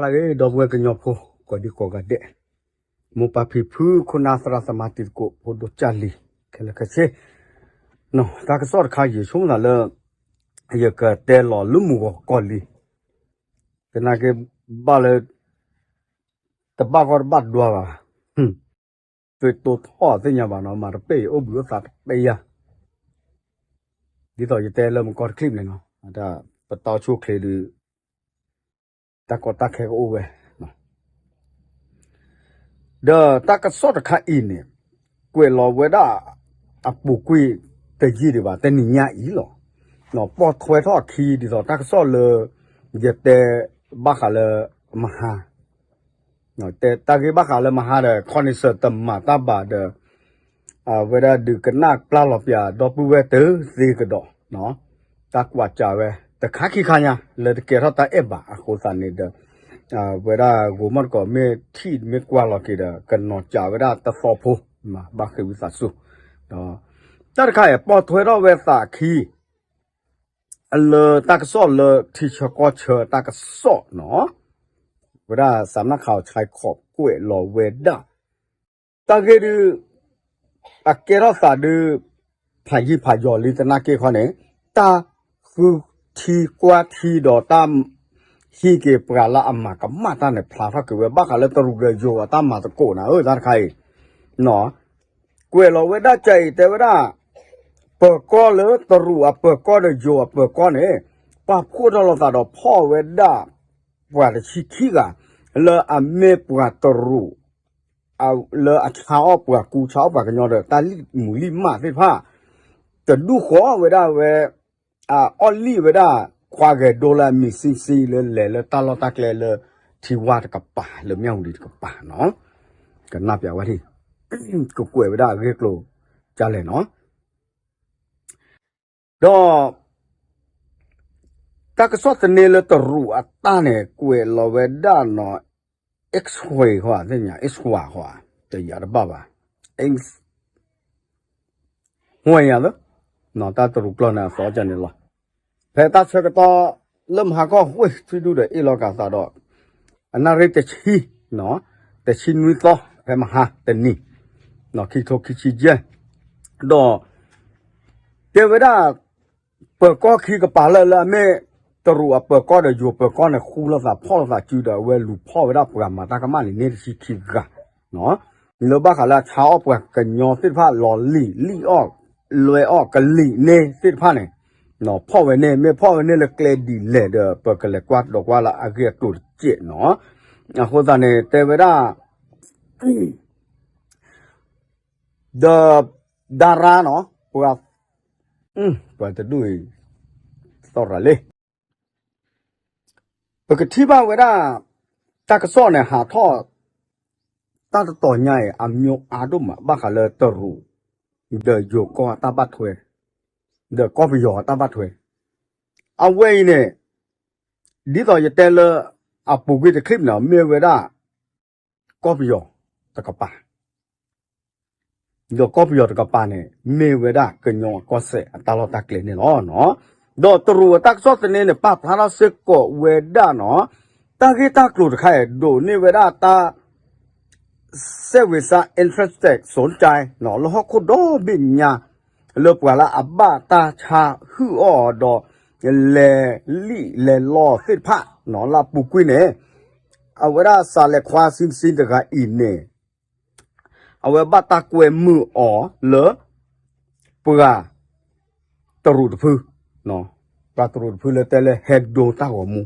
လၢဂ့ၤ ဒီပုၢ်ဝဲၢ်ကညီဖိ ကိးဒံကိးဂၤဒဲး, မိၢ်ပၢ်ဖံဖု ခိၣ်နၢ်သရၣ်သမါတံၤသကိး ဖိဒိၣ်ကၢ်လံၤ ခဲလၢာ်ခဲဆ့, တၢ်ကစီၣ်တခါ ယဆိကမိၣ်သးလၢ ယကတဲလီၤလၢမုၢ်ဂီၤကီၢ်လံ, သနာ်က့ဘၣ်လၢ တဘၣ်ဂီၢ်တဘၣ်ဒွါဘၣ်, သွံၣ်တိထီၣ်သ့ၣ်ညါဘၣ်နီၤ မၤတပဲၢ်အံၤ အိၣ်ဘှံးအိၣ်သါတပဲၢ်ယၤ, ဒ်သိးယတဲလၢမုၢ်ဂီၤတချံၣ်န့ၣ်နီၤ, ပတၢ်အိၣ်ဆူၣ်အိၣ်ချ့ဒီး တၢ်ကီတၢ်ခဲကအိၣ်ဝဲ ဒီးတၢ်ကစီၣ်တခါအံၤန့ၣ် ကွဲးလီၤဝဲဒၣ် အပူၤကွံာ်တယံာ်ဒံးဘၣ် တနံၤညါအံၤလီၤ. ပိာ်ထွဲထီၣ်အခံ ဒ်သိးတၢ်ကစီၣ်လၢ ယတဲဘၣ်ဃးလၢမဟါ, တၢ်ဂ့ၢ်ဘၣ်ဃးလၢမဟါဒီး ခီနံၣ်စၢၤတမၤတၢ်ဘၣ်ဒီး အဝဲဒၣ်ဒုးကနၣ်ပျၢ်လီၤပၠးဒီပုၢ်ဝဲၢ်တသ့ကဒီး တၢ်ကွၢ်စးဝဲ တခါခံခါညါ လၢတကဲထီၣ်တၢ်အဲၣ်ဘၣ်အဃိသတးန့ၣ်ဒီး ဝဲဒၣ်ဂိၤမီၣ်တကိးမ့ၢ်ထံၣ်မ့ၢ်ကွၢ်လီၤက့ၤဒီး ကနီၤစးဝဲဒၣ်တသီဖိ ဘၣ်ဃ့ဝံသးစူၤ, ဒီး တၢ်တခါအံၤ ပိာ်ထွဲထီၣ်ဝဲသးအခံ လၢတၢ်ကစီၣ်လၢထံဆၢကီၢ်ဆၢတၢ်ကစီၣ်နီၤ, ဝဲဒၣ်စးနၢ်ခးအီၤဆဲးခီးကွဲးလီၤဝဲဒၣ် တၢ်ဂ့ၢ်ဒုး အကဲထီၣ်သးဒုး ဖးယံာ်ဖးယီၤလံသနာ်က့ခီန့ၣ် တၢ်ဃုထံကွၢ်ထံဒီးတၢ် ဟံးက့ၤပှၤလၢအမၤကမၣ်တၢ်န့ၣ် ဖျါထီၣ်က့ၤဝဲဘၣ်ဃးလၢတရူးဒီးယိၤအတၢ်မၤသကိးန့ၣ်ဧၢ တၢ်တခါအံၤ ကွဲးလီၤဝဲဒၣ်ကၢအံၤတဲဝဲဒၣ် ပၢၤကီၢ်လၢတရူးအပၢၤကီၢ်ဒီးယိၤအပၢၤကီၢ်န့ၣ် ပာ်ဖှိၣ်ထီၣ်လိာ်သးဒီးဖီၣ်ဝဲဒၣ် ပှၤတဆံခံဂၤ လၢအမ့ၢ်ပှၤတရူး လၢအဆါအီၣ်ပှၤကူဆါအီၣ်ပှၤကညီဒီးတၢ်လံၣ်မုာ်လံၣ်မၢ်သ့ၣ်တဖၣ် တဒူၣ်ဃီဝဲဒၣ်ဝဲ အအီၣ်လံၣ်ဝဲဒၣ် ခွါဂဲၤဒိလၢအမံၤစံစံ လၢလဲၤလၢတၢ်လီၢ်တၢ်ကျဲလၢထံဝါတကပၤ လၢမၠၣ်ဝတံၤတကပၤနီၤ, ကနၣ်ပၠးဝဲဒၣ် ကကွဲးဝဲဒၣ်အဂ့ၢ်ကျိၤကလဲၣ်နီၤ, ဒီး တၢ်ကစီၣ်သန့လၢတရူးအတၢ်န့ၣ် ကွဲးလီၤဝဲဒၣ်နီၤ X ဃီ သ့ၣ်ညါ X ဃီ တယာ်တဘၣ်ဘၣ် X ဃီ တၢ်တရူးကျိာ်န့ၣ်အသီကန့ၣ်လီၤ. ဖဲတၢ်ဆၢကတီၢ်လၢမဟါခီ ဝ့ၢ်ထံဒူၣ်ဒီးအ့ၣ်လိာ်က့ၤသးဒီး အနၣ်ရံၣ်တဆံ တဆံနွံသီ ဖဲမဟါတနံၤ ခံကထိခံဆံယဲၢ် ဒီး တဲဝဲဒၣ် ပၢၤကီၢ်ခံကပၤလၢ လၢအမ့ၢ်တရူးအပၢၤကီၢ်ဒီးယိၤပၢၤကီၢ်န့ၣ် ဃူလိာ်သးဖီၣ်လိာ်သးစုဒီး အဝဲလူၤဖီၣ်ဝဲဒၣ်ပှၤမၤတၢ်ကမၣ်န့ၣ်န့ၣ်တဆံခံဂၤ လၢဘၣ်ဃးလၢအဆါအီၣ်ပှၤကညီသ့ၣ်တဖၣ် လီၤလံာ်လံာ်အီၣ် လွဲအီၣ်ကလံာ်န့ၣ်သ့ၣ်တဖၣ်န့ၣ် ဖီၣ်ဝဲန့ၣ် မ့ၢ်ဖီၣ်ဝဲန့ၣ်လၢကျဲဒ်လဲၣ်ဒီး ပကလဲၤကွၢ်ဒီးကွၢ်လၢအဂ့ၢ်အကျိၤတစဲးနီၤ. အဃိသတးန့ၣ် တဲဝဲဒၣ် ဒီး ဒါရါနီၤ ပှၤ ပှၤတဒူၣ်အံၤ သီၣ်ရၤလံ ပကထံၣ်ဘၣ်ဝဲဒၣ် တၢ်ကစီၣ်န့ၣ်ဟးထီၣ် တၢ်တတီၤညါအံၤ အမျိုးအါဒိၣ်မး ဘၣ်ဃးလၢတရူး ဒီးယိၤကီၢ်အတၢ်ဘၣ်ထွဲ ဒီးကီၢ်ပယီၤအတၢ်ဘၣ်ထွဲ အဝဲအံၤန့ၣ် ဒ်သိးယတဲလၢ အပူၤကွံာ်တချံၣ်န့ၣ် မ့ၢ်ဝဲဒၣ် ကီၢ်ပယီၤတကပၤ ဒီးကီၢ်ပယီၤတကပၤန့ၣ် မ့ၢ်ဝဲဒၣ်ကညီကီၢ်စဲၣ်အတၢ်လီၢ်တၢ်ကျဲန့ၣ်လီၤ. ဒီးတရူးအတၢ်ကစီၣ်သန့န့ၣ် ပာ်ဖျါထီၣ်စ့ၢ်ကီးဝဲဒၣ်နီၤ တၢ်ဂ့ၢ်တၢ်ကျိၤတခါအံၤ ဒိးန့ၢ်ဝဲဒၣ်တၢ် စဲးဝ့ၤစါ interested စၢၤကၠဲ လၢဟီၣ်ခိၣ်ဒီဘ့ၣ်ညါ လၢပှၤလၢအဘၣ်တၢ်ဆါဟုၣ်အီၣ်ဒီး လဲၤလံၣ်လဲၤလီသ့ၣ်တဖၣ် လၢအပူၤကွံာ်န့ၣ် အဝဲဒၣ်စးလဲၤခွါစံစံတဂၤအံၤန့ၣ် အဝဲဘၣ်တၢ်ကွဲမုာ်အီၤလၢ ပှၤ တရူးတဖု ပှၤတရူးတဖုလၢတဲလၢဟဲဒိတၢ်ဂီၤမူ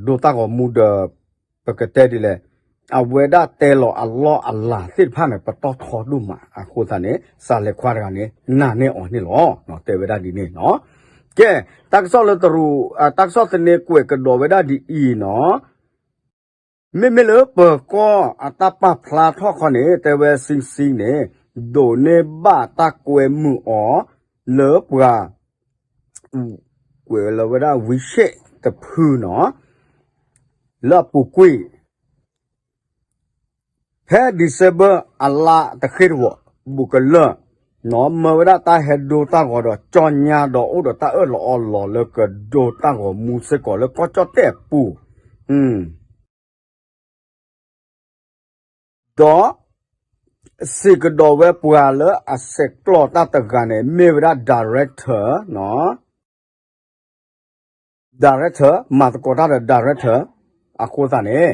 ဒိတၢ်ဂီၤမူဒီး ပကတဲဒ်လဲၣ် အဝဲဒၣ်တဲလီၤအလီၢ်အလၤသ့ၣ်တဖၣ်န့ၣ် ပတီၢ်ထီဒိၣ်မး အဃိသတးန့ၣ် စးလဲၤခွါတဂၤန့ၣ် နာ်န့ၢ်အီၤန့ၣ်လီၤ. တဲဝဲဒၣ်ဒ်န့ၣ်နီၤ. ကဲ တၢ်ကစီၣ်လၢတရူး တၢ်ကစီၣ်သန့ကွဲးကဒီးဝဲဒၣ်ဒ်အံၤနီၤ မ့မ့ၢ်လၢပၢၤကီၢ်အတၢ်ပာ်ဖျါထီၣ်ခီန့ၣ် တဲဝဲစံစံန့ၣ် ဒိးန့ၢ်ဘၣ်တၢ်ကွဲမုာ်အီၤ လၢပှၤ ကွဲးလီၤဝဲဒၣ် WeChat တဖုနီၤ လၢအပူၤကွံာ် ဖဲ December အလါတဃ့ၢ်တဝီၤ ဘူးကလၢာ် မၢဝဲဒၣ်တၢ်ဟဲဒိတၢ်ဂီၤဒီး ကၠီညါဒီးအိၣ်ဒီးတၢ်အၢၣ်လီၤအီလီၤလၢကဒိတၢ်ဂီၤမူစ့ၢ်ကီးလၢကီၢ်ကၠီၣ်တဲၣ်အပူၤ ဒီး စံးကဒီးဝဲပှၤလၢအဆဲးကျိးတၢ်တဂၤန့ၣ် မ့ၢ်ဝဲဒၣ် director နီၤ director မၤသကိးတၢ်ဒီး director အဃိသတးန့ၣ်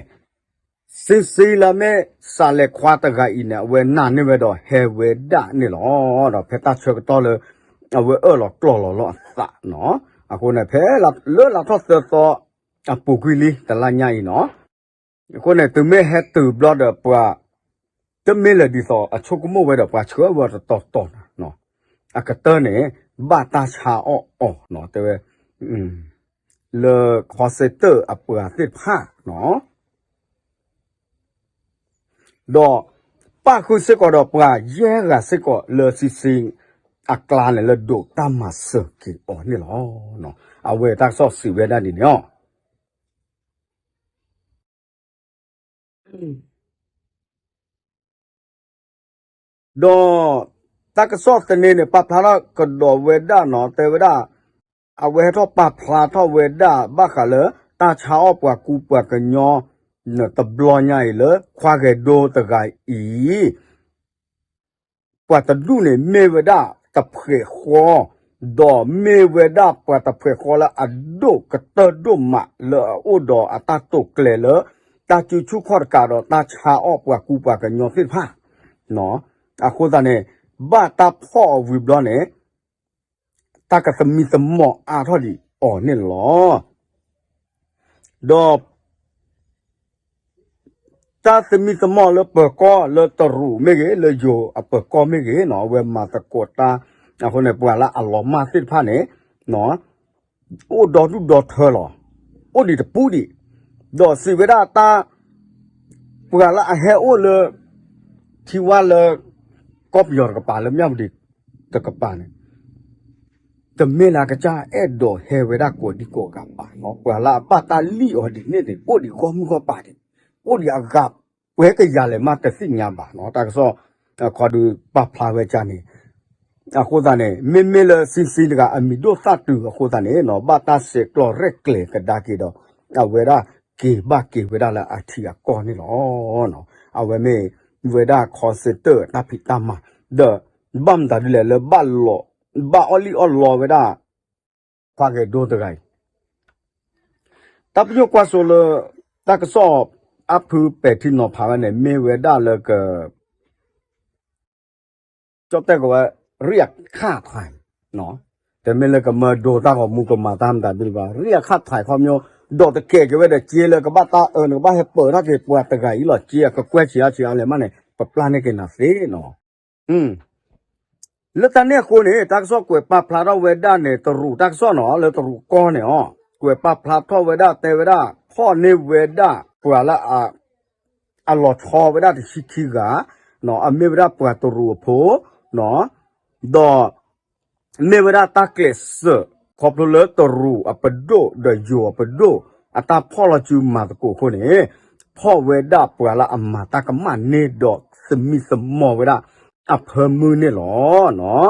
စံစံလၢမ့ၢ်စးလဲၤခွါတဂၤအံၤန့ၣ် အဝဲနာ်န့ၢ်ဝဲဒီးဟဲဝဲဒၣ်န့ၣ်လီၤ. ဒီးဖဲတၢ်ဆၢကတီၢ်လၢ အဝဲအၢၣ်လီၤကျီၢ်လီၤလီၤအသးနီၤ အဃိန့ၣ် ဖဲလၢလါထီၣ်သၢသီ အပူၤကွံာ်လံတလါညါအံၤနီၤ အဃိန့ၣ် တုၤမ့ၢ်ဟဲတုၤဘျီဒီးပှၤ တမ့ၢ်လၢဒ်သိးအဆိကမိၣ်ဝဲဒီးပှၤဆှၢဝဲတတီၤတီၤနီၤ အကတၢၢ်န့ၣ် ဘၣ်တၢ်ဆါအီၣ်အီၤနီၤ တဲဝဲ လၢ call center အပှၤသ့ၣ်တဖၣ်နီၤ ဒီး ပၣ်ဃုာ်စ့ၢ်ကီးဒီးပှၤယဲၢ်ဂၤစ့ၢ်ကီးလၢစံစံအကျါန့ၣ် လၢဒိးတၢ်မၤစၢၤက့ၤအီၤန့ၣ်လီၤ. အဝဲတၢ်ကစီၣ်စံးဝဲဒၣ်ဒ်န့ၣ်လီၤ. ဒီး တၢ်ကစီၣ်သန့န့ၣ် ပာ်ဖျါထီၣ်ကဒီးဝဲဒၣ်နီၤ တဲဝဲဒၣ် အဝဲဟဲထီၣ်ပာ်ဖျါထီၣ်ဝဲဒၣ်ဘၣ်ဃးလၢ တၢ်ဆါအီၣ်ပှၤကူပှၤကညီ တဘျီညါအံၤလၢ ခွါဂဲၤဒိတဂၤအံၤ ပှၤတဒူၣ်န့ၣ် မ့ၢ်ဝဲဒၣ်တဖှဲးဃီ ဒီးမ့ၢ်ဝဲဒၣ်ပှၤတဖှဲးဃီလၢအဒိၣ်ကတၢၢ်ဒိၣ်မးလၢအအိၣ်ဒီးအတၢ်တိာ်ကျဲၤလၢ တၢ်စုဆူၣ်ခီၣ်တကးဒီးတၢ်ဆါအီၣ်ပှၤကူပှၤကညီသ့ၣ်တဖၣ် အဃိသတးန့ၣ် ဘၣ်တၢ်ဖီၣ်အီၤဝံၤဘျီန့ၣ် တၢ်ကသမံသမိးအါထီၣ်ဒံးအီၤန့ၣ်လီၤ. ဒီး တၢ်သမံသမိးလၢပၢၤကီၢ်လၢတရူးမ့ၢ်ဂ့ၤ လၢယိၤအပၢၤကီၢ်မ့ၢ်ဂ့ၤနီၤ အဝဲမၤသကိးတၢ် အဃိန့ၣ် ပှၤလၢအလီၤမၢ်သ့ၣ်တဖၣ်န့ၣ် အိၣ်ဒီဒူၣ်ဒီထၢလီၤ. အိၣ်ဒံးတပူၤဒံး ဒီးစံးဝဲဒၣ်တၢ် ပှၤလၢအဟဲအိၣ်လၢ ထံဝါလၢ ကီၢ်ပယီၤတကပၤလၢမၠၣ်ဝတံၤတကပၤန့ၣ် တမ့ၢ်လၢအကစၢ်အဲၣ်ဒိးဟဲဝဲဒၣ်ကိးဒံကိးဂၤဘၣ်နီၤ ပှၤလၢအဘၣ်တၢ်လံၣ်အီၤဒ်န့ၣ်န့ၣ် အိၣ်ဒံးဂီၢ်မုၢ်ဂီၢ်ပၤဒံး အိၣ်ဒံးအဂၤပှဲၤကယၤလဲၣ်မးတသ့ၣ်ညါဘၣ်နီၤ တၢ်ကစီၣ် ခီဒုးပာ်ဖျါဝဲဒ်န့ၣ် အဃိသတးန့ၣ် မ့မ့ၢ်လၢစံစံတဂၤအမံၤဒိၣ်သၣ်တုၤအဃိသတးန့ၣ်နီၤ ဘၣ်တၢ်ဆဲးကျိးရဲၣ်ကျဲၤကဒါက့ၤဒီး အဝဲဒၣ်က့ၤဘၣ်က့ၤဝဲဒၣ်လၢအထံအကီၢ်န့ၣ်လီၤ. အဝဲမ့ၢ်ဝဲဒၣ် call center တၢ်ဖံးတၢ်မၤ ဒီး ဘၣ်မတၤဒ်လဲၣ်လၢ ဘၣ်အီၣ်လံၣ်အီၣ်လီဝဲဒၣ် ခွါဂဲၤဒိတဂၤအံၤ တၢ်ပညိၣ်ကွၢ်စိလၢ တၢ်ကစီၣ်အါဖုပဲာ်ထံနီၤဖးဝဲန့ၣ် မ့ၢ်ဝဲဒၣ်လၢက ကၠီၣ်တဲၣ်ကဝဲ ရံၣ်အခၣ်ထွဲ တမ့ၢ်လၢကမၢဒိတၢ်ဂီၤမူကမၤတၢ်မတၤဒ်ဘၣ် ရံၣ်အခၣ်ထွဲခီပညီ ဒီးတကဲက့ၤဝဲဒီးစ့လၢကဘၣ်တၢ်အၢ နကဘၣ်ဟဲပၢၤထီၣ်က့ၤပှၤတဂၤအံၤလီၤ စ့အကကွဲၢ်ဆံးအါဆံးအါလဲၣ်မးန့ၣ် ပပျၢ်န့ၢ်က့ၤနၤသ့နီၤ လၢတၢ်န့ၣ်အဃိန့ၣ် တၢ်ကစီၣ်ကွဲးပာ်ဖျါထီၣ်ဝဲဒၣ်န့ၣ် တရူးတၢ်ကစီၣ်နီၤ လၢတရူးကီၢ်န့ၣ်အီၤ ကွဲးပာ်ဖျါထီၣ်ဝဲဒၣ်တဲဝဲဒၣ် ဖီၣ်န့ၢ်ဝဲဒၣ်ပှၤလၢ အလီၤဆီဝဲဒၣ်တဆံခံဂၤ အမ့ၢ်ဝဲဒၣ်ပှၤတရူးအဖိ ဒီး မ့ၢ်ဝဲဒၣ်တၢ်ကျဲးစၢး ခီဖျိလၢတရူးအပဒိၣ်ဒီးယိၤအပဒိၣ် အတၢ်ဖီၣ်လီၤစုမၤသကိးအဃိန့ၣ် ဖီၣ်ဝဲဒၣ်ပှၤလၢအမၤတၢ်ကမၣ်န့ၢ်ဒီးသမံသမိးဝဲဒၣ်အဖၢမုၢ်န့ၣ်လီၤ.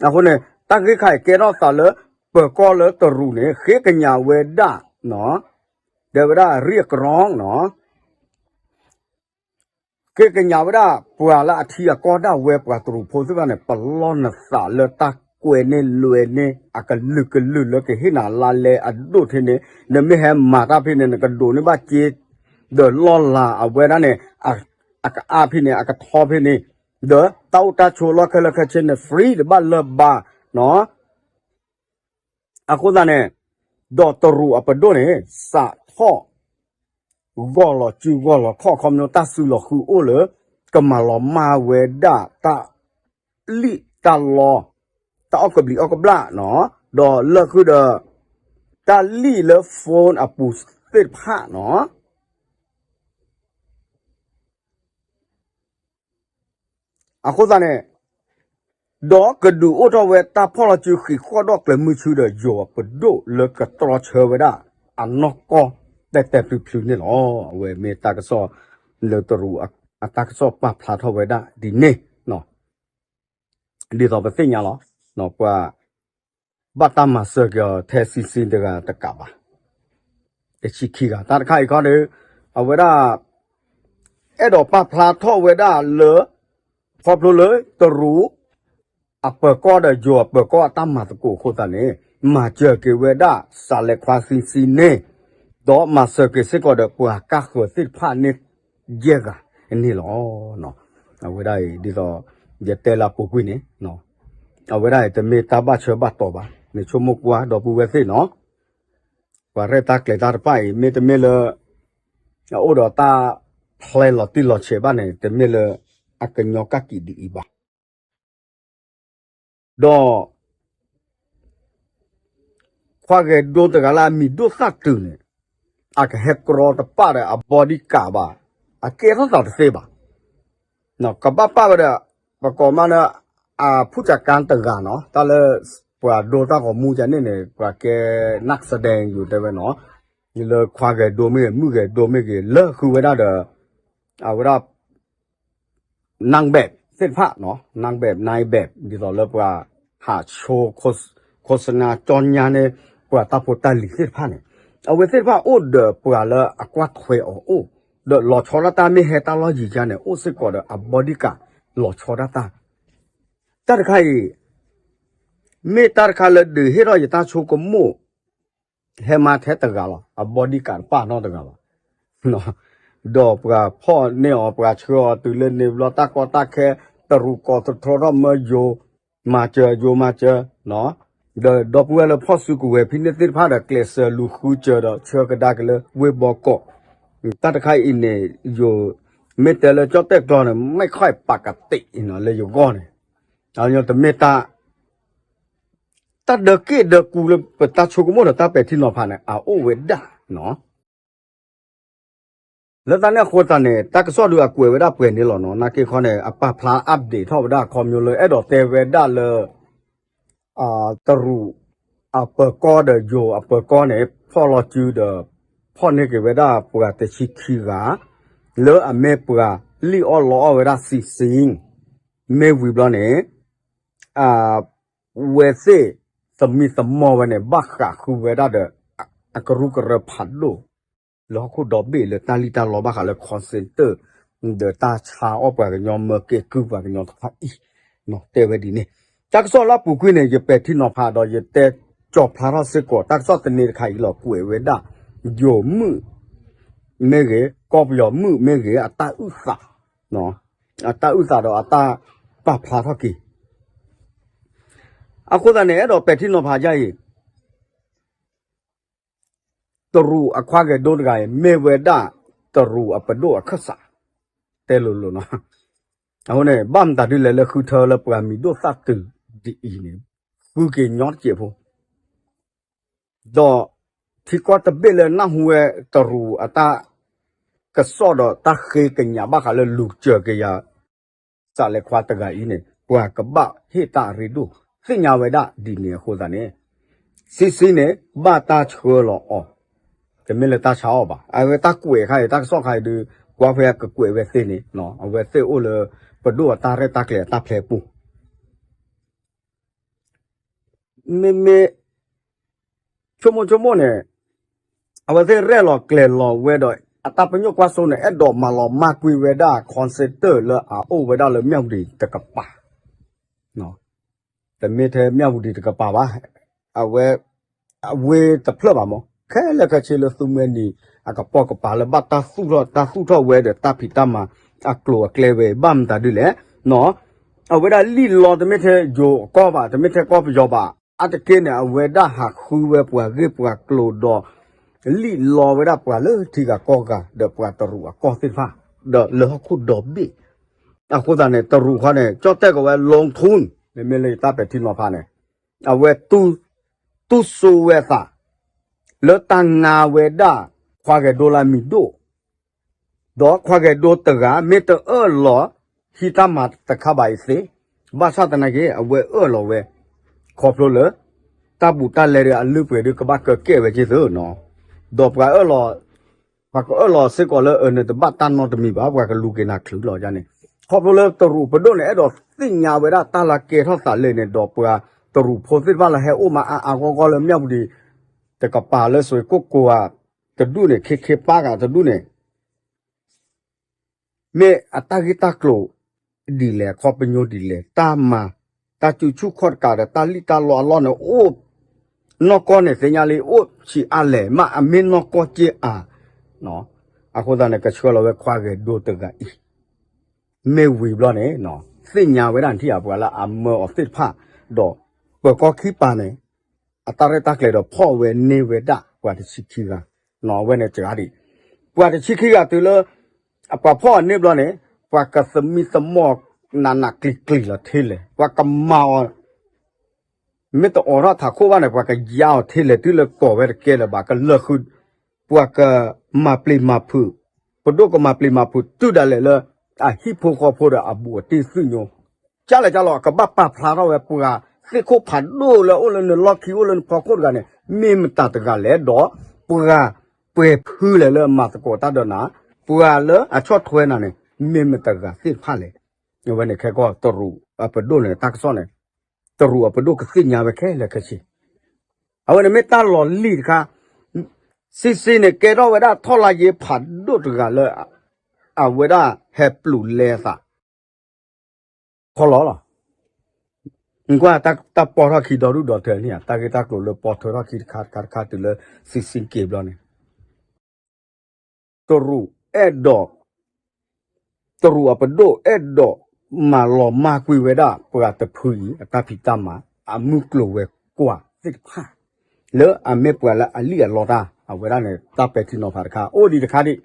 အဃိန့ၣ် တၢ်ဂ့ၢ်ခါအံၤကဲထီၣ်သးလၢ ပၢၤကီၢ်လၢတရူးန့ၣ် ဃ့ကညးဝဲဒၣ် တဲဝဲဒၣ် ရံၣ်အကရီနီၤ ဃ့ကညးဝဲဒၣ် ပှၤလၢအထံအကီၢ်ဒၣ်ဝဲပှၤတရူးဖိသ့ၣ်တဖၣ်န့ၣ် ပလီၢ်နသးလၢတၢ်ကွဲန့ၢ်လွဲန့ၢ် အကလုာ်ကလုာ်လၢကဟ့ၣ်နၤလါလဲအဒိၣ်ထဲန့ၣ် နမ့ၢ်ဟဲမၤတၢ်ဖဲန့ၣ် နကဒိးန့ၢ်ဘၣ်စ့ ဒီးလီၢ်လၤအဝဲဒၣ်န့ၣ် အကအါဖဲန့ၣ် အကထီဖဲန့ၣ် ဒီးတၢ်အိၣ်တၢ်ဆိးလီၢ်ခဲလၢာ်ခဲဆ့န့ၣ် free တဘၣ်လၢၤဘၣ်နီၤ အဃိသတးန့ၣ် ဒီးတရူးအပဒိၣ်န့ၣ် စးထီၣ် ဂီၢ်လီၤစုဂီၢ်လီၤခီၣ်ခီပညီတၢ်စုလီၤဃုအိၣ်လၢ ကမၤလီၤမၢ်ဝဲဒၣ်တၢ်လံၣ်တၢ်လီ တၢ်အီၣ်ကဘျံးအီၣ်ကဘျၣ်နီၤ ဒီးလၢာ်ဃုာ်ဒီး တၢ်လံၣ်လၢ phone အပူၤသ့ၣ်တဖၣ်နီၤ အဃိသတးန့ၣ် ဒီးကဒုးအိၣ်ထီၣ်ဝဲတၢ်ဖီၣ်လီၤစုဃံးဃီၣ်ဒီၣ်ကျဲၤမုၢ်ဆူဒီး ယိၤအပဒိၣ်လၢကတြီဆၢဝဲဒၣ် အနီၢ်ကီၢ်တဲာ်တဲာ်ဖျုးဖျုးန့ၣ်လီၤ. အဝဲမ့ၢ်တၢ်ကစီၣ်လၢတရူးအတၢ်ကစီၣ်ပာ်ဖျါထီၣ်ဝဲဒၣ်ဒ်န့ၣ် ဒ်သိးပသ့ၣ်ညါလီၤ, ပှၤဘၣ်တၢ်မၤစၢၤက့ၤအီၤထဲ စံစံတဂၤတကးဘၣ်, တဆံခံဂၤ တၢ်တခါအံၤခီဒီး အဝဲဒၣ် အဲၣ်ဒိးပာ်ဖျါထီၣ်ဝဲဒၣ်လၢ ခီဖျိလၢတရူး အပၢၤကီၢ်ဒီးယိၤအပၢၤကီၢ်အတၢ်မၤသကိးအဃိသတးန့ၣ် မၤစၢၤက့ၤဝဲဒၣ်စးလဲၤခွါစံစံန့ၣ်, ဒီးမၤစၢၤက့ၤစ့ၢ်ကီးဒီးပှၤကါဃၢၤသ့ၣ်တဖၣ်န့ၣ် ယဲၢ်ဂၤန့ၣ်လီၤ. အဝဲဒၣ်အံၤဒ်သိး ယတဲလၢအပူၤကွံာ်န့ၣ်, အဝဲဒၣ်အံၤတမ့ၢ်တၢ်ဘၣ်ဆၢဘၣ်တီၤဘၣ်, မ့ၢ်ဆိကမိၣ်ကွၢ်ဒီပုၢ်ဝဲၢ်သ့ၣ်နီၤ, ပှၤရဲၣ်တၢ်ကျဲၤတၢ်တဖၣ်အံၤ မ့တမ့ၢ်လၢ အအိၣ်ဒီးတၢ်ဖျဲလီၤတံၢ်လီၤဆဲးဘၣ်န့ၣ် တမ့ၢ်လၢအကညီကၣ်ကံးဒ်အံၤဘၣ်. ဒီး ခွါဂဲၤဒိတဂၤလၢအမံၤဒိၣ်သၣ်တုၤန့ၣ် အကဟဲကြီတပၣ်ဒီးအ bodyguard ဘၣ်, အကဲထီၣ်သးတသ့ဘၣ်. ကဘၣ်ပာ်ဝဲဒီး ပကိးမးလၢ အဖုၣ်စကါတဂၤနီၤ, တၢ်လၢပှၤဒိတၢ်ဂီၤမူယါန့ၣ်န့ၣ် ပှၤကဲ နၢ်စဒဲ ယိၤတဲဝဲနီၤ, လၢခွါဂဲၤဒိမ့ၢ်ဂ့ၤ မုၣ်ဂဲၤဒိမ့ၢ်ဂ့ၤ လၢဃုဝဲဒၣ်ဒီး အဝဲဒၣ် နၢ်ဘဲးသ့ၣ်တဖၣ်နီၤ, နၢ်ဘဲး နၢ်ဘဲး ဒ်သိးလၢပှၤဟးဆိ ခိၣ်စနါကၠီညါန့ၣ် ပှၤတၢ်ဖိတၢ်လံၤသ့ၣ်တဖၣ်န့ၣ်, အဝဲသ့ၣ်တဖၣ်အိၣ်ဒီးပှၤလၢအကွၢ်ထွဲအီၤအိၣ်, ဒီးလီၤဆီဒၣ်တၢ်မ့ၢ်ဟဲတၢ်လီၢ်ယံၤယါန့ၣ် အိၣ်စ့ၢ်ကီးဒီးအ bodyguard လီၤဆီဒၣ်တၢ်, တၢ်တခါအံၤ မ့ၢ်တၢ်တခါလၢဒုးဟ့ၣ်ထီၣ်ယတၢ်ဆိကမိၣ် ဟဲမၤထဲတဂၤလီၤ, အ bodyguard တပာ်နီတဂၤဘၣ်. ဒီးပှၤဖီၣ်န့ၢ်အီၤ ပှၤဆှၢအီၤတုၤလၢန့ၣ်ဘျီ တၢ်ကီတၢ်ခဲ တရူးကိးသတြီထီၣ်မၢယိၤ မၤစၢၤယိၤမၤစၢၤ, ဒီးဒီပုၢ်ဝဲၢ်လၢဖီၣ်စုကဝဲၤဖဲန့ၣ်သ့ၣ်တဖၣ်ဒီး ကျဲးစၢးလူၤဃုစၢၤဒီးဆှၢကဒါက့ၤလၢဝ့ၢ်ဘီကီး, တၢ်တခါအံၤန့ၣ် ယိၤ မ့ၢ်တဲလၢကၠီၣ်တဲၣ်ကျီန့ၣ် မ့ၢ်ခီၣ်ပာ်ကတ့ၢ်လၢယဂီၢ်န့ၣ်, တမ့ၢ်တၢ် တၢ်ဒၢက့ၢ်ဒၢကူလၢပတၢ်ဆိကမိၣ်ဒီးတၢ်ပဲာ်ထံနီၤဖးန့ၣ် အအိၣ်ဝဲဒၣ်နီၤ. လၢတၢ်န့ၣ်အဃိသတးန့ၣ် တၢ်ကစီၣ်ဒုးအကွဲးဝဲဒၣ်ပှဲၤန့ၣ်လီၤနီၤ. နာ်က့ခီန့ၣ် အပာ်ဖျါ update ထီၣ်ဝဲဒၣ်ခီဖျိလၢအဲၣ်ဒိးတဲဝဲဒၣ်လၢ တရူးအပၢၤကီၢ်ဒီးယိၤအပၢၤကီၢ်န့ၣ် ဖီၣ်လီၤစုဒီး ဖီၣ်န့ၢ်က့ၤဝဲဒၣ်ပှၤတဆံခံဂၤ လၢအမ့ၢ်ပှၤလံၣ်အီၣ်လီအီၣ်ဝဲဒၣ် စံစံ မ့ၢ်ဝံၤဘျီန့ၣ် အဝဲသ့ၣ်သမံသမိးဝဲန့ၣ် ဘၣ်ဃးဃုဝဲဒၣ်ဒီး အကရူၢ်ကရၢဖးဒိၣ် လၢဟီၣ်ခိၣ်ဒီဘ့ၣ်လၢတၢ်လံၣ်တၢ်လီဘၣ်ဃးလၢ call center ဒီးတၢ်ဆါအီၣ်ပှၤကညီ မၢကဲကုၢ်ပှၤကညီတဖၣ်အံၤ တဲဝဲဒ်န့ၣ်. တၢ်ကစီၣ်လၢအပူၤကွံာ်န့ၣ် ယပဲာ်ထံနီၤဖးဒီး ယတဲကၠီၤဖျါထီၣ်စ့ၢ်ကီး တၢ်ကစီၣ်သန့တခါအံၤလီၤ ကွဲးဝဲဒၣ် ယိၤမုၣ်မ့ၢ်ဂ့ၤ ကီၢ်ပယီၤမုၣ်မ့ၢ်ဂ့ၤ အတၢ်အုၣ်သး အတၢ်အုၣ်သးဒီးအတၢ်ပာ်ဖျါထီၣ်က့ၤ အဃိသတးန့ၣ် အဲၣ်ဒိးပဲာ်ထံနီၤဖးဒ်အံၤ, တရူးအခွါဂဲၤဒိတဂၤအံၤ မ့ၢ်ဝဲဒၣ် တရူးအပဒိၣ်အခၢၣ်စး တဲလိၤလိၤနီၤ. အဃိန့ၣ် ဘၣ်မတၤဒ်လဲၣ်လၢဃုထၢလၢပှၤမံၤဒိၣ်သၣ်တုၤဒ်အံၤန့ၣ် ဃုက့ၤညီတစဲးဖိ ဒီးထံကီၢ်တဘ့ၣ်လၢနၢ်ဟူဝဲတရူးအတၢ်ကစီၣ်ဒီးတၢ်ဃ့ကညးဘၣ်ဃးလၢလူၤစၢၤက့ၤယၤ စးလဲၤခွါတဂၤအံၤန့ၣ် ပှၤကဘၣ်ဟ့ၣ်တၢ်အရ့ဒိၣ် သ့ၣ်ညါဝဲဒၣ်ဒ်န့ၣ်အဃိသတးန့ၣ် စံစံန့ၣ် ဘၣ်တၢ်ဆှၢလီၤအီၤ တမ့ၢ်လၢတၢ်ဆါအီၣ်ဘၣ်. အဝဲတၢ်ကွဲးခါအံၤ တၢ်ကစီၣ်ခါအံၤဒုး ကွၢ်ဖဲကကွဲးဝဲသ့ၣ်န့ၣ် အဝဲသ့ၣ်အိၣ်လၢပဒိၣ်အတၢ်ရဲၣ်တၢ်ကျဲၤအတၢ်ဖျဲးပူၤ မ့မ့ၢ် ဆိကမိၣ်ဆိကမိၣ်န့ၣ် အဝဲသ့ၣ်ရဲၣ်လီၤကျဲၤလီၤဝဲဒီး အတၢ်ပညိၣ်ကွၢ်စိန့ၣ် အဲၣ်ဒိးမၤလီၤမၢ်ကွံာ်ဝဲဒၣ် call center လၢအအိၣ်ဝဲဒၣ်လၢမၠၣ်ဝတံၤတကပၤ တမ့ၢ်ထဲမၠၣ်ဝတံၤတကပၤဘၣ်. အဝဲ အဝ့ၢ်တဖျၢၣ်ဘၣ်မး ခဲလၢာ်ခဲဆ့လၢသူမှဲနံၤ အကပိာ်ကပၤလၢဘၣ်တၢ်သူၣ်ထီၣ်တၢ်သူၣ်ထီၣ်ဝဲဒီးတၢ်ဖံးတၢ်မၤအကျိၤအကျဲဝဲ ဘၣ်မတၤဒ်လဲၣ် အဝဲဒၣ်လံၣ်လီတမ့ၢ်ထဲယိၤအကီၢ်ဘၣ် တမ့ၢ်ထဲကီၢ်ပယီၤဘၣ် အါတက့ၢ်န့ၣ် အဝဲဒၣ်ဟးဃုဝဲပှၤဂ့ၢ်ပှၤကျိၤဒီး လံၣ်လီဝဲဒၣ်ပှၤလၢထံဂၤကီၢ်ဂၤ ဒီးပှၤတရူးအကီၢ်သ့ၣ်တဖၣ် ဒီးလၢဟီၣ်ခိၣ်ဒီဘ့ၣ် အဃိသတးန့ၣ် တရူးခီန့ၣ် ကၠီၣ်တဲၣ်ကီးဝဲ လီထူၣ် မ့မ့ၢ်လၢယတၢ်ပဲာ်ထံနီၤဖးန့ၣ် အဝဲ တူၢ်စိဝဲအသး လၢတၢ်ငါဝဲဒၣ် ခွါဂဲၤဒိလၢအမံၤဒိၣ် ဒီးခွါဂဲၤဒိတဂၤ မ့ၢ်တအၢၣ်လီၤ ဟံးတၢ်မၤတခါဘၣ်အံၤသ့, ဘၣ်ဆၣ်သနာ်က့ အဝဲအၢၣ်လီၤဝဲ ခီဖျိလၢ တၢ်ဘူးတၢ်လဲဒီးအလုၢ်အပှ့ၤဒုးကဘၣ်ကဲကဲဝဲက့ၤသ့နီၤ, ဒီးပှၤအၢၣ်လီၤ ပှၤကအၢၣ်လီၤစ့ၢ်ကီးလၢအန့ၣ်တဘၣ်တၢ်နီတမံၤဘၣ် ပှၤကလူၤက့ၤနၤချုးလီၤယါန့ၣ်, ခီဖျိလၢတရူးပဒိၣ်န့ၣ် အဲၣ်ဒိးသ့ၣ်ညါဝဲဒၣ်တၢ်လၢကဲထီၣ်သးလဲၣ်န့ၣ်ဒီး ပှၤတရူးဖိသ့ၣ်တဖၣ်လၢဟဲအိၣ်မးအါအါဂီၢ်ဂီၢ်လၢမၠၣ်ဝတံၤ တကပၤလၢစွ့ကိၣ်ကိၤဧါတဒူၣ်န့ၣ် ခ့ခ့ပၢ်ဂၤတဒူၣ်န့ၣ် မ့ၢ်အတၢ်ဂ့ၢ်တၢ်ကျိၤဒ်လဲၣ် အခီပညီဒ်လဲၣ် တၢ်မၤ တၢ်စုဆူၣ်ခီၣ်တကးဒီး တၢ်လံၣ်တၢ်လီအလီၢ်န့ၣ် အိၣ်နီၢ်ကီၢ်န့ၣ် သ့ၣ်ညါလံ အိၣ်ဆံးအါလဲၣ် မ့ၢ်အမ့ၢ်နီၢ်ကီၢ်က့ၢ်ဧါ. အဃိသတးန့ၣ် ကဆှၢလီၤဝဲခွါဂဲၤဒိတဂၤအံၤ မ့ၢ်ဝံၤဘျီန့ၣ် သ့ၣ်ညါဝဲဒၣ်နထံၣ်ဧါ ပှၤလၢအမၢအီၤသ့ၣ်တဖၣ် ဒီးပၢၤကီၢ်ခံပၤန့ၣ် အတၢ်ရဲၣ်တၢ်ကျဲၤဒီးဖီၣ်ဝဲန့ၢ်ဝဲဒၣ်ပှၤတဆံခံဂၤ အဝဲန့ၣ်စှၤဒံး ပှၤတဆံခံဂၤတုၤလၢ အပှၤဖီၣ်အီၤန့ၢ်ဘျီန့ၣ် ပှၤကသမံသမိးနးနးကျံၤကျံၤလီၤထဲလဲၣ် ပှၤကမၤအီၤ မ့ၢ်တအိးထီၣ်ထးခိၣ်ဘၣ်န့ၣ် ပှၤကယါအီၤထဲလဲၣ် တုၤလၢကိးဝဲတကဲလၢၤဘၣ် ကလၢာ်ဃုာ် ပှၤကမၤပျံၤမၤဖုး ပဒိၣ်ကမၤပျံၤမၤဖုး တုၤဒၣ်လဲာ်လၢ အဟံၣ်ဖိဃီဖိဒီးအဘူးအတံၢ်သုးညိ ကၢ်လဲၣ်ကၢ်လီၤ အကဘၣ်ပာ်ဖျါထီၣ်ဝဲပှၤသ့ၣ်ခိၣ်ဖးဒိၣ်လၢအိၣ်လၢနလီၢ်ခံအိၣ်လၢနဖီခိၣ်တဂၤန့ၣ် မ့ၢ်မတၤတဂၤလဲၣ်ဒီး ပှၤပှဲၤဖုလဲၣ်လၢအမၤသကိးတၢ်ဒီးနၤ ပှၤလၢအဆီၣ်ထွဲနၤန့ၣ် မ့ၢ်မတၤတဂၤသ့ၣ်တဖၣ်လဲၣ်. အဝဲန့ၣ်ခဲကီၢ်တရူးအပဒိၣ်န့ၣ် တၢ်ကစီၣ်န့ၣ် တရူးအပဒိၣ်ကသ့ၣ်ညါဝဲခဲလၢာ်ခဲဆ့ အဝဲန့ၣ်မ့ၢ်တၢ်လီၤလံၣ်တခါ စံစံန့ၣ် ကဲထီၣ်ဝဲဒၣ်ထီၣ်လါယ့ဖးဒိၣ်တဂၤလၢ အဝဲဒၣ်ဟဲပျုးလဲအသး ခီလီၤလီၤ. နကွၢ်တၢ်ပီထီၣ်ခံဒီဒူၣ်ဒီထၢန့ၣ် တၢ်ဂ့ၢ်တၢ်ကျိၤလၢပီထၢထီၣ်ခံတခါတခါတခါတုၤလၢစံစံက့ၤဘျီန့ၣ် တရူးအဲၣ်ဒိး တရူးအပဒိၣ်အဲၣ်ဒိးမၤလီၤမၢ်ကွံာ်ဝဲဒၣ်ပှၤတဖုအံၤ အတၢ်ဖံးတၢ်မၤ အမုၢ်ကျိၤဝဲၤကွာ်သ့ၣ်တဖၣ် လၢအမ့ၢ်ပှၤလၢအလံၣ်အလီတၢ် အဝဲဒၣ်န့ၣ် တၢ်ပဲာ်ထံနီၤဖးတခါ အိၣ်ဒံးတခါဒံး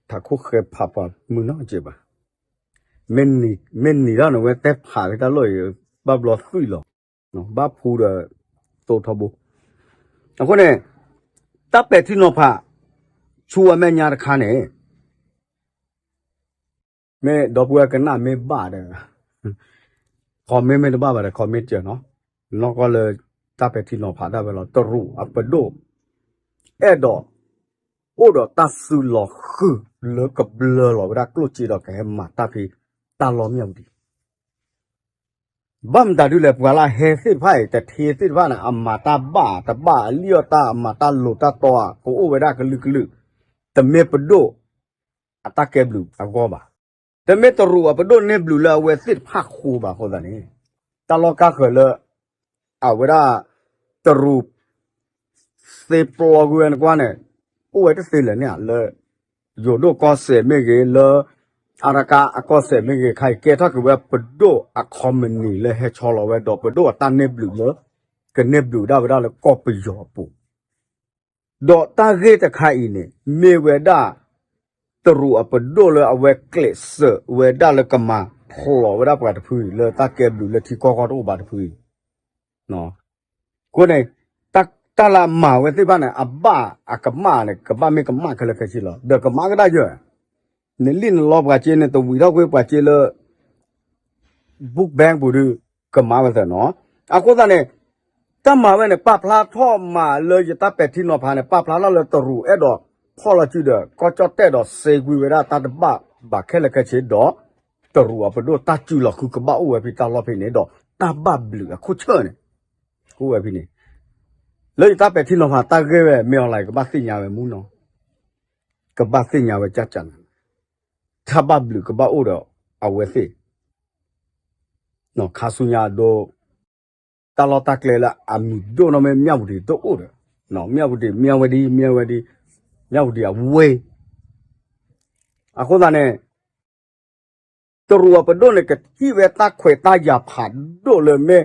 ထးခိၣ်ဃဲဖးပှၤမုၢ်နီၢ်က့ဘၣ် မ့ၢ်နံၤထီၣ်န့ၣ် ဝဲတဲဖးက့ၤတၢ်လီၢ်အံၤ ဘၣ်ဘျီသွံၣ်လီၤ ဘၣ်ဖူဒီး သိထီဘိ အဃိန့ၣ် တၢ်ပဲာ်ထံနီၤဖး ဆူအမဲာ်ညါတခါန့ၣ် မ့ၢ်ဒီပုၢ်ဝဲၢ်ကနၣ်မ့ၢ်ဘၣ်ဒီး comment မ့ၢ်တဘၣ်ဘၣ်ဒီး comment စၢၤနီၤ နီၢ်ကီၢ်လၢ တၢ်ပဲာ်ထံနီၤဖးဒၣ်ဝဲလီၤ တရူးအပဒိၣ် အဲၣ်ဒိး အိၣ်ဒီးတၢ်စုလီၤဃုာ်လၢကဘျၢလီၤဝဲဒၣ်ကျိၣ်စ့ဒီးကဟဲမၤတၢ်ဖံးတၢ်လီမၠၣ်ဝတံၤ ဘၣ်မတၤဒုလဲၣ် ပှၤလၢအဟဲသ့ၣ်တဖၣ်အံၤ တထ့သ့ၣ်တဖၣ်န့ၣ် အမၤတၢ်ဘၣ်တဘၣ် အလံၣ်အီၣ်တၢ် အမၤတၢ်လိၤတၢ်တီဧါ ကအိၣ်ဝဲဒၣ်ကလုာ်ကလုာ် တမ့ၢ်ပဒိၣ် အတၢ်ကဲဘျုးအဂီၢ်ဘၣ်. တမ့ၢ်တရူးအပဒိၣ်န့ၢ်ဘျုးလၢအဝဲသ့ၣ်တဖၣ်ဃိဘၣ်အဃိသတးန့ၣ် တၢ်လီၢ်ကါဃၢၤလၢ အဝဲဒၣ် တရူး သ့ပျီကွံာ်ဝဲနကွၢ်န့ၣ် အိၣ်ဝဲတသ့လၢၤန့ၣ် လၢ ယိၤဒိၣ်ကီၢ်စဲၣ်မ့ၢ်ဂ့ၤ လၢ အါရကါအကီၢ်စဲၣ်မ့ၢ်ဂ့ၤ ခါအံၤကဲထီၣ်က့ၤဝဲပဒိၣ်အ company လၢဟဲဆီလီၤဝဲဒီး ပဒိၣ်အတၢ်န့ၢ်ဘျုးလၢ ကန့ၢ်ဘျုးဒၣ်ဝဲဒၣ်လၢကီၢ်ပယီၤအပူၤ ဒီးတၢ်ဂ့ၢ်တခါအံၤန့ၣ် မ့ၢ်ဝဲဒၣ် တရူးအပဒိၣ်လၢအဝဲကျဲးစၢးဝဲဒၣ်လၢကမၤဖျိးဝဲဒၣ်ပှၤတဖုအံၤ လၢတၢ်ကဲဘျုးလၢထံကီၢ်ကီၢ်တအိၣ်ဘၣ်တဖုအံၤ အဃိန့ၣ် တၢ်လၢအမၤဝဲသ့ၣ်တဖၣ်န့ၣ် အဘၣ်အကမၣ်န့ၣ် ကဘၣ်မ့ၢ်ကမၣ်ခဲလၢာ်ခဲဆ့လီၤ. ဒီးကမၣ်ကဒၣ်ယဲၢ် နလံၣ်နလီပှၤစ့ နတဝံၤထီၣ်ကွံာ်ပှၤစ့လၢ book bank ပူၤဒုး ကမၤဝဲသ့ၣ်နီၤ. အဃိသတးန့ၣ် တၢ်မၤဝဲန့ၣ် ပာ်ဖျါထီၣ်မးလၢယတၢ်ပဲာ်ထံနီၤဖးန့ၣ် ပာ်ဖျါထီၣ်လၢတရူးအဲၣ်ဒိးဖီၣ်လီၤစုဒီး ကီၢ်ကၠီၣ်တဲၣ်ဒီးစ့ကွံာ်ဝဲဒၣ်တၢ်တဘၣ်ဘၣ်ခဲလၢာ်ခဲဆ့ဒီး တရူးအပဒိၣ်တၢ်စုလီၤဃုာ်ကဘၣ်အိၣ်ဝဲဖဲတၢ်လီၢ်ဖဲန့ၣ်ဒီး တၢ်ဘၣ်ဘျုးအခိၣ်ဆၢၣ်န့ၣ် ကအိၣ်ဝဲဖဲန့ၣ် လၢယတၢ်ပဲာ်ထံနီၤဖးတၢ်ဂ့ၢ်ဝဲ မ့ၢ်အီၤလၢကဘၣ်သ့ၣ်ညါဝဲမူနီၤ ကဘၣ်သ့ၣ်ညါဝဲကၢ်ကၢ်နၤ တၢ်ဘၣ်ဘျုးကဘၣ်အိၣ်ဒီးအဝဲသ့ၣ် ခါဆူညါအဒိ တၢ်လီၢ်တၢ်ကျဲလၢအမံၤဒိၣ်နီၢ်မ့ၢ် မၠၣ်ဝတံၤတအိၣ်ဒီး မၠၣ်ဝတံၤ မၠၣ်ဝဲဒ် မၠၣ်ဝဲဒ် မၠၣ်ဝတံၤအဝ့ၢ် အဃိသတးန့ၣ် တရူးအပဒိၣ်န့ၣ် ကထံၣ်ဝဲတၢ်ခွဲးတၢ်ယာ်ဖးဒိၣ်လၢမ့ၢ်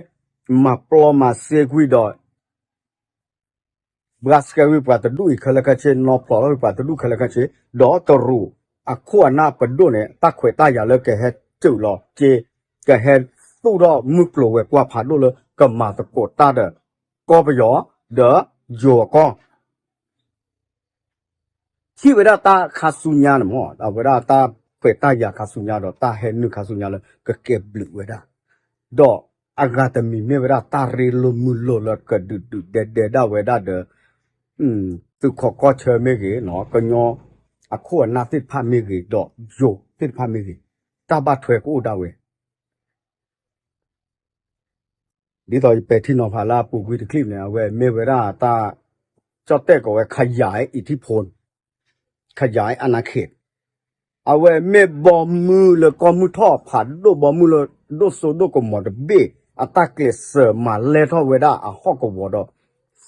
မၤပျီမၤစ့ကွံာ်ဒီး ဘှါစကဲဝံၤပှၤတဒူၣ်အံၤခဲလၢာ်ခဲဆ့ နီဖျိးထီၣ်ဝံၤပှၤတဒူၣ်ခဲလၢာ်ခဲဆ့ ဒီးတရူးအခိၣ်အနၢ်ပဒိၣ်န့ၣ် တၢ်ခွဲးတၢ်ယာ်လၢကဟဲစၢးလီၤက့ ကဟဲသူၣ်ထီၣ်မုၢ်ကျိၤဝဲၤကွာ်ဖးဒိၣ်လၢကမၤသကိးတၢ်ဒီး ကီၢ်ပယီၤ ဒီးယိၤအကီၢ် ထံၣ်ဝဲဒၣ်တၢ်ခါဆူညါန့ၣ်မ့ၢ် အဝဲဒၣ်တၢ်ခွဲးတၢ်ယာ်ခါဆူညါဒီး တၢ်ဟဲနုာ်ခါဆူညါလၢကကဲဘျုးဝဲဒၣ် ဒီးအဂၤတမံၤမ့ၢ်ဝဲဒၣ်တၢ်ရ့လိာ်မုာ်လိာ်လၢကဒုးဒုးဒဲဒဲဒၣ်ဝဲဒၣ်ဒီး သုးခိးကီၢ်ဆၢမ့ၢ်ဂ့ၤ ကညီ အခိၣ်အနၢ်သ့ၣ်တဖၣ်မ့ၢ်ဂ့ၤ ဒီးယိၤသ့ၣ်တဖၣ်မ့ၢ်ဂ့ၤ တၢ်ဘၣ်ထွဲကအိၣ်ဒၣ်ဝဲ ဒ်သိးယပဲာ်ထံနီၤဖးလၢအပူၤကွံာ်တချံၣ်န့ၣ် အဝဲမ့ၢ်ဝဲဒၣ်တၢ် ကၠီၣ်တဲၣ်ကိးဝဲ ขยายอิทธิพล ขยายอาณาเขต အဝဲမ့ၢ်ဘီမုၢ်လၢကီၢ်မုၢ်ထီၣ်ဖးဒိၣ် ဘီမုၢ်လၢဒိၣ်စိဒိၣ်ကမီၤတဘ့ၣ် အတၢ်ကျဲးစၢးမၤလဲၢ်ထီၣ်ဝဲဒၣ်အဟီၣ်ကဝီၤဒီး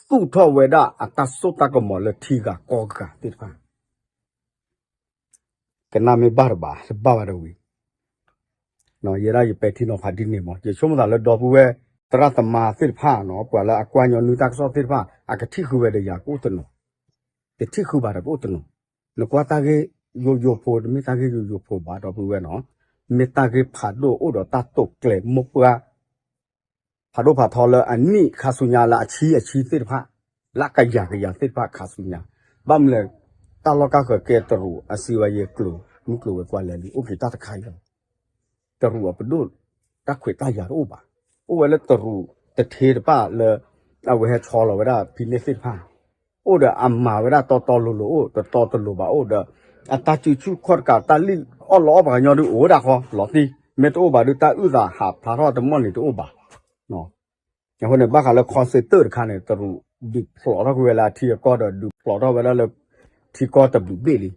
သူၣ်ထီၣ်ဝဲဒၣ်အတၢ်စိတၢ်ကမီၤလၢထံဂၤကီၢ်ဂၤသ့ၣ်တဖၣ် ကနၣ်မ့ၢ်ဘၣ်တဘၣ် တဘၣ်ဘၣ်တဝံၤ ယဲဒၣ်ယပဲာ်ထံနီၤဖးဒ်န့ၣ်မး ယဆိကမိၣ်သးလၢဒီပုၢ်ဝဲၢ် သရၣ်သမါသ့ၣ်တဖၣ်နီၤ ပှၤလၢအကွၢ်ညီနုၢ်တၢ်ကစီၣ်သ့ၣ်တဖၣ် အကထံၣ်ဃုာ်ဝဲဒီးယၤကအိၣ်တနီၤ တထံၣ်ဃုာ်ဘၣ်ဒီးကအိၣ်တနီၤ နကွၢ်တၢ်ဂ့ၢ်ယိယိဖိ တမ့ၢ်တၢ်ဂ့ၢ်ယိယိဖိဘၣ် ဒီပုၢ်ဝဲၢ်နီၤ မ့ၢ်တၢ်ဂ့ၢ်ဖးဒိၣ်အိၣ်ဒီးတၢ်တိာ်ကျဲၤမိၢ်ပှၢ် ဖးဒိၣ်ဖးထီလၢအနံၣ်ခါဆူညါလၢအဆံအဆံသ့ၣ်တဖၣ် လၢအကယၤကယၤသ့ၣ်တဖၣ်ခါဆူညါ ဘၣ်မနုၤလဲၣ် တၢ်လီၢ်ကါဃၢၤကဲတရူးအစံးဝဲယဲကျိၤ မုၢ်ကျိၤဝဲၤကွာ်လဲၤလံ အိၣ်က့ၤတၢ်တခါအံၤလီၤ တရူးအပဒိၣ် တၢ်ခွဲးတၢ်ယာ်တအိၣ်ဘၣ် အိၣ်ဝဲလၢတရူးတထ့တဖၣ်လၢ အဝဲဟဲဆီလီၤဝဲဒၣ်ဖံန့ၢ်သ့ၣ်တဖၣ် အိၣ်ဒီးအမၤဝဲဒၣ်တီတီလိၤလိၤအိၣ် တတီတလိၤဘၣ်အိၣ်ဒီး အတၢ်စုဆူၣ်ခီၣ်တကး တၢ်လံၣ်အီၣ်လီအီၣ်ပှၤကညီဒုးအိၣ်ဒၣ်ဃီ လီၤတံၢ် မ့ၢ်တအိၣ်ဘၣ်ဒုး တၢ်အုၣ်သးဟးဖျါထီၣ်တမီၢ်န့ၣ်တအိၣ်ဘၣ် အဃိန့ၣ် ဘၣ်ဃးလၢ call center တခါန့ၣ် တရူးဒုးဖျိးထီၣ်ကွံာ်ဝဲလၢအထံအကီၢ်ဒီး ဒုးဖျိးထီၣ်ဝဲဒၣ်လၢ ထံကီၢ်တဘျုးဘ့ၣ်လံ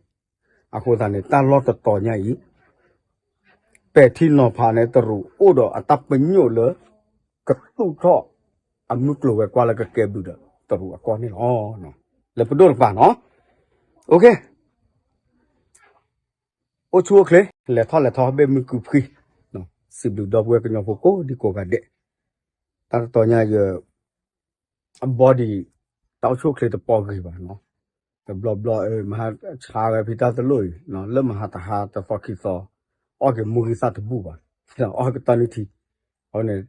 အဃိသတးန့ၣ် တၢ်လီၢ်တတီၤညါအံၤ ပဲာ်ထံနီၤဖးန့ၣ် တရူးအိၣ်ဒီးအတၢ်ပညိၣ်လၢ ကသူၣ်ထီၣ် အမုၢ်ကျိၤဝဲၤကွာ်လၢကကဲဘျုးဒီး တရူးအကီၢ်န့ၣ်လီၤ. လၢပဒိၣ်တကပၤနီၤ အိၣ်ဆူၣ်အိၣ်ချ့ လဲၤထီၣ်လဲၤထီ ဘ့ၣ်မုၢ်ကုဖှံ စံးဘျုးဒီပုၢ်ဝဲၢ်ကညီဖိကိးဒံကိးဂၤဒဲး တၢ်တတီၤညါယ အ body တၢ်အိၣ်ဆူၣ်အိၣ်ချ့တပီဂ့ၤဘၣ်နီၤ တဘျီဘျီ မဟါဆါဝဲဖံတၢ်တလိၣ်အံၤ လၢမဟါတဟါတသီခံသီ အီၣ်က့ၤမူဂံၢ်သၣ်တဘူၣ်ဘၣ် အီၣ်ကတီၢ်နုၢ်ထံ အဃိန့ၣ်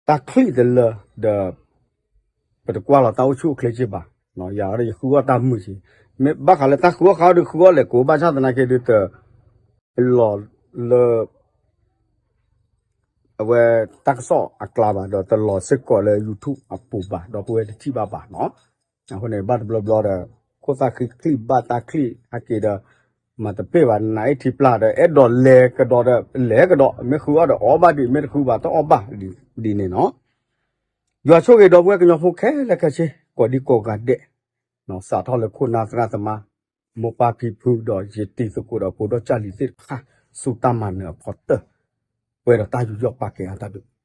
တၢ်ချံၣ်တလၢဒီး ပတကွၢ်လီၤတၢ်အိၣ်ဆူၣ်အိၣ်ချ့က့ဘၣ် ယၤဒီးယဃုအီၣ်တၢ်မုာ်က့ မ့ၢ်ဘၣ်ဃးလၢတၢ်ဃုအီၣ်ဃုအီၣ်ဒီးဃုအီၣ်လဲၤကိးဘၣ်ဆၣ်သနာ်က့ဒုးတ လီၤလၢ အဝဲတၢ်ကစီၣ်အကျါဘၣ် ဒီးတလီၤစ့ၢ်ကီးလၢ YouTube အပူၤဘၣ် ဒီပုၢ်ဝဲၢ်တထံၣ်ဘၣ်ဘၣ်နီၤ အဃိန့ၣ် ဘၣ်တဘျီဘျီဒီး ခိၣ်သၣ်ဃံချံၣ်ဘၣ်တၢ်ချံၣ်ဟဲက့ၤဒီး မၤတပ့ၢ်ဘၣ် နအ့ၣ်ထံပျၢ်ဒီး အဲၣ်ဒိးလဲၤကဒီးဒီး လဲၤကဒီး မ့ၢ်ဃုအီၣ်ဒီးအီၣ်ဘၣ်ဒံး မ့ၢ်တဃုဘၣ်တအီၣ်ဘၣ်ဒ်န့ၣ်နီၤ ယွၤဆိၣ်ဂ့ၤဒီပုၢ်ဝဲၢ်ကညီဖိခဲလၢာ်ခဲဆ့ ကိးဒံကိးဂၤဒဲး စးထီၣ်လၢခိၣ်နၢ်သရၣ်သမါ မိၢ်ပၢ်ဖံဖုဒီးယတံၤသကိးဒီးဖိဒီးကၢ်လံၤသ့ၣ်တဖၣ် ဆူတၢ်မၤနၢၤအဖီတၢၢ် ပှဲၤဒီးတၢ်ယူးယီၣ်ပာ်ကဲအတၢ်ဒုး